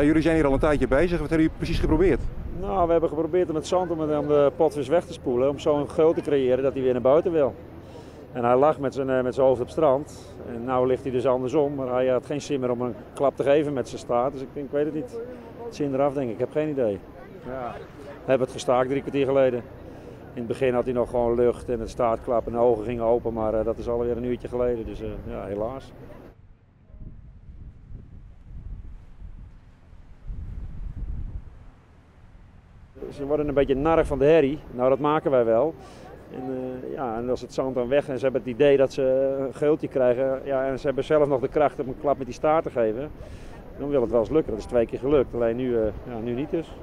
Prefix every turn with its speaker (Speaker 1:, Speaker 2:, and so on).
Speaker 1: Jullie zijn hier al een tijdje bezig. Wat hebben jullie precies geprobeerd?
Speaker 2: Nou, we hebben geprobeerd om het zand om de potvis weg te spoelen. Om zo'n geul te creëren dat hij weer naar buiten wil. En hij lag met zijn hoofd op het strand. En nu ligt hij dus andersom. Maar hij had geen zin meer om een klap te geven met zijn staart. Dus ik weet het niet. Het zin eraf, denk ik. Ik heb geen idee. Ja. We hebben het gestaakt 3 kwartier geleden. In het begin had hij nog gewoon lucht en het staartklap en de ogen gingen open. Maar dat is alweer een uurtje geleden. Dus ja, helaas. Ze worden een beetje narrig van de herrie. Nou, dat maken wij wel. En, ja, en als het zand dan weg en ze hebben het idee dat ze een geultje krijgen. Ja, en ze hebben zelf nog de kracht om een klap met die staart te geven. Dan wil het wel eens lukken. Dat is 2 keer gelukt. Alleen nu, ja, nu niet dus.